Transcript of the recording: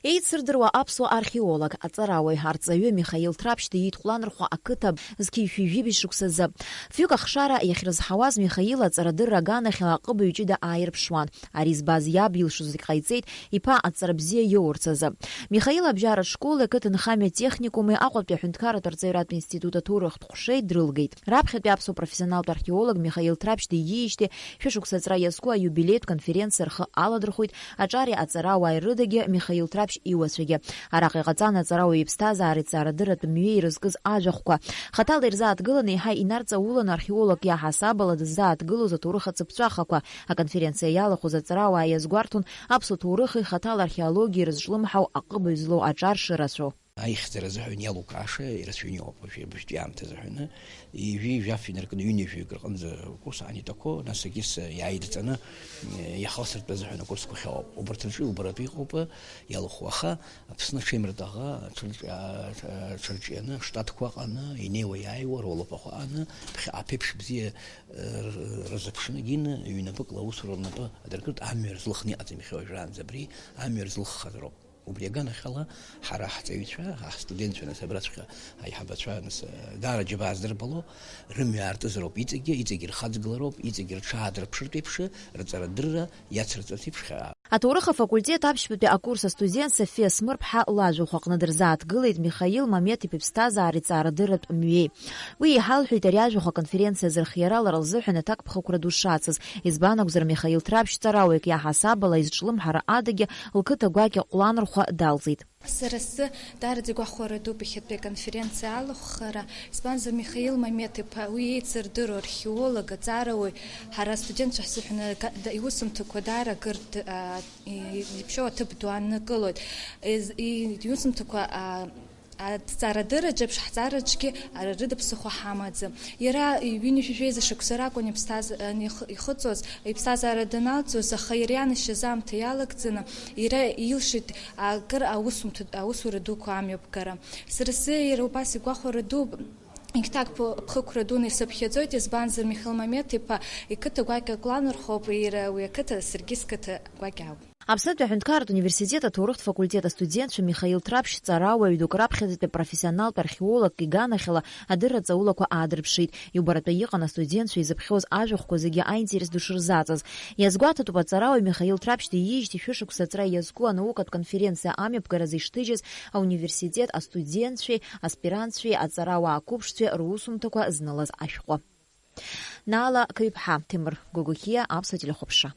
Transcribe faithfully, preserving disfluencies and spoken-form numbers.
Еицырдыруа аԥсуа археолог, аҵарауаҩ, арҵаҩы Михаил Ҭраԥшь диит Ҟәланырхәа ақыҭа зқьи жәшәи жәибжь шықәсазы. Фҩык ахшара иахьрызҳауаз Михаил аҵарадырра аганахьала аҟыбаҩ ҷыда ааирԥшуан. Ари збаз иаб илшоз зегь ҟаиҵеит, иԥа аҵара бзиа иоурц азы. Михаил абжьаратә школи ақыҭанхамҩа техникуми, Аҟәатәи аҳәынҭқарратә арҵаҩратә институт аҭоурыхтә ҟәшеи дрылгеит. Раԥхьатәи аԥсуа профессионалтә археолог Михаил Ҭраԥшь дииижьҭеи шәышықәса аҵра иазку аиубилеитә конференциа рхы аладырхәит аҿари аҵарауааи рыдагьы Михаил Ҭраԥшь иуацәагьы. Араҟа иҟаҵан аҵарауаҩ иԥсҭазаареи ҵаарадырратә мҩеи ирызкыз ажәахәқәа. Хаҭала ирзааҭгыланы еиҳа инарҵауланы археолог иаҳасаб ала дыззааҭгылоз аҭоурых ацыԥҵәахақәа. Аконференциа иалахәыз аҵарауаа иазгәарҭон аԥсуа ҭоурыхи хаҭала археологиеи рызҿлымҳау аҟыбаҩ злоу аҿар шырацәоу. Аихьӡара азыҳәан иалукааша ирацәаҩны иҟоуп уажәы абыржәтәи аамҭазы ҳәаны. Ҩажәи жәаф инаркны ҩынҩажәаҩык рҟынӡа акурс Анитоко, нас егьыс иааидҵаны, иахысыртәыз ҳәа акурсқәа хьаауп. Убарҭ рҿы иубаратәы иҟоуп, иалахәу, аха Аԥсны аҽеимыртаӷа аҽырҿ-, а-, аҽырҿианы, аштатқәа аҟаны, инеиуа-иааиуа, ролапақәа аҟаны, ԥхьаҟа аԥеиԥш бзиа, р-, рзыԥшны егьины, ҩнапыкла аусура рнапы адыркыртә, амҩа рзлыхны иҟаӡам иахьа уажәраанӡа абри, амҩа рзлыххаз роуп. Убри аганахьала, ҳара ҳҵаҩцәа, ҳастудентцәа, нас абраҵәҟьа аиҳабацәа, нас, даара џьабаа здырбало, рымҩа аартызароуп иҵегьы, иҵегьы рхаҵгылароуп, иҵегьы рҽаадырԥшыртә еиԥш, рҵарадырра иацырҵарц еиԥш хьаа. Аҭоурых афакультет аԥшьбатәи акурс астудент Софиа Смырԥҳа лажәахә аҟны дырзааҭгылеит Михаил Мамеҭ-иԥа иԥсҭазаареи ҵаарадырратә мҩеи. Уи иҳалҳәеит ари ажәахә аконференциа азырхиара лара лзыҳәан аҭакԥхықәра ду шацыз, избан акәзар, Михаил Ҭраԥшь ҵарауаҩык иаҳасаб ала изҿлымҳара адагьы лқыҭа гәакьа Ҟәланырхәа далҵит. Сара сзы даараӡа игәахәара дууп иахьатәи аконференциа алахәхара, избанзар, Михаил Мамеҭ-иԥа, уи еицырдыруа археолог, аҵарауаҩ, ҳара астудентцәа ҳзыҳәан га-, да-, иусумҭақәа даара акыр д-, а, и-, иԥшьоу аҭыԥ ду ааннакылоит. Из-, и-, иусумҭақәа, а, Аҭҵаарадырраҿ еиԥш ҳҵараҿгьы ара рыда ԥсыхәа ҳамаӡам. Иара ҩынҩажәи жәеиза шықәса ракәын иԥсҭаз-, ан-, ихы-, ихыҵуаз, иԥсҭазаара даналҵуаз, аха иара ианашьаз аамҭа иалагӡаны, иара илшеит акыр аусумҭа-, аусура дуқәа амҩаԥгара. Сара сзы иара убас игәахәара дууп, егьҭак ԥ-, ԥхықәра дуны исыԥхьаӡоит, избанзар, Михаил Мамеҭ-иԥа иқыҭа гәакьа Ҟәланырхәоуп, иара уи ақыҭа, саргьы сқыҭа гәакьа ауп. Аԥснытәи аҳәынҭқарратә университет аҭоурыхтә факультет астудентцәа Михаил Ҭраԥшь ҵарауаҩ дук раԥхьаӡатәи профессионалтә археологк иганахьала адырра ҵаулақәа аадырԥшит. Иубаратәы иҟан астудентцәа изыԥхьоз ажәахәқәа зегьы аинтерес ду шырзаҵаз. Иазгәаҭатәуп, аҵарауаҩ Михаил Ҭраԥшь диижьҭеи шәышықәса аҵра иазку анаукатә конференциа амҩаԥгаразы ишҭыжьыз ауниверситет астудентцәеи аспирантцәеи аҵарауаа қәыԥшцәеи русумҭақәа знылаз ашәҟәы. Наала Қыҩԥҳа, Ҭемыр Гогохиа, Аԥсуа телехәаԥшра.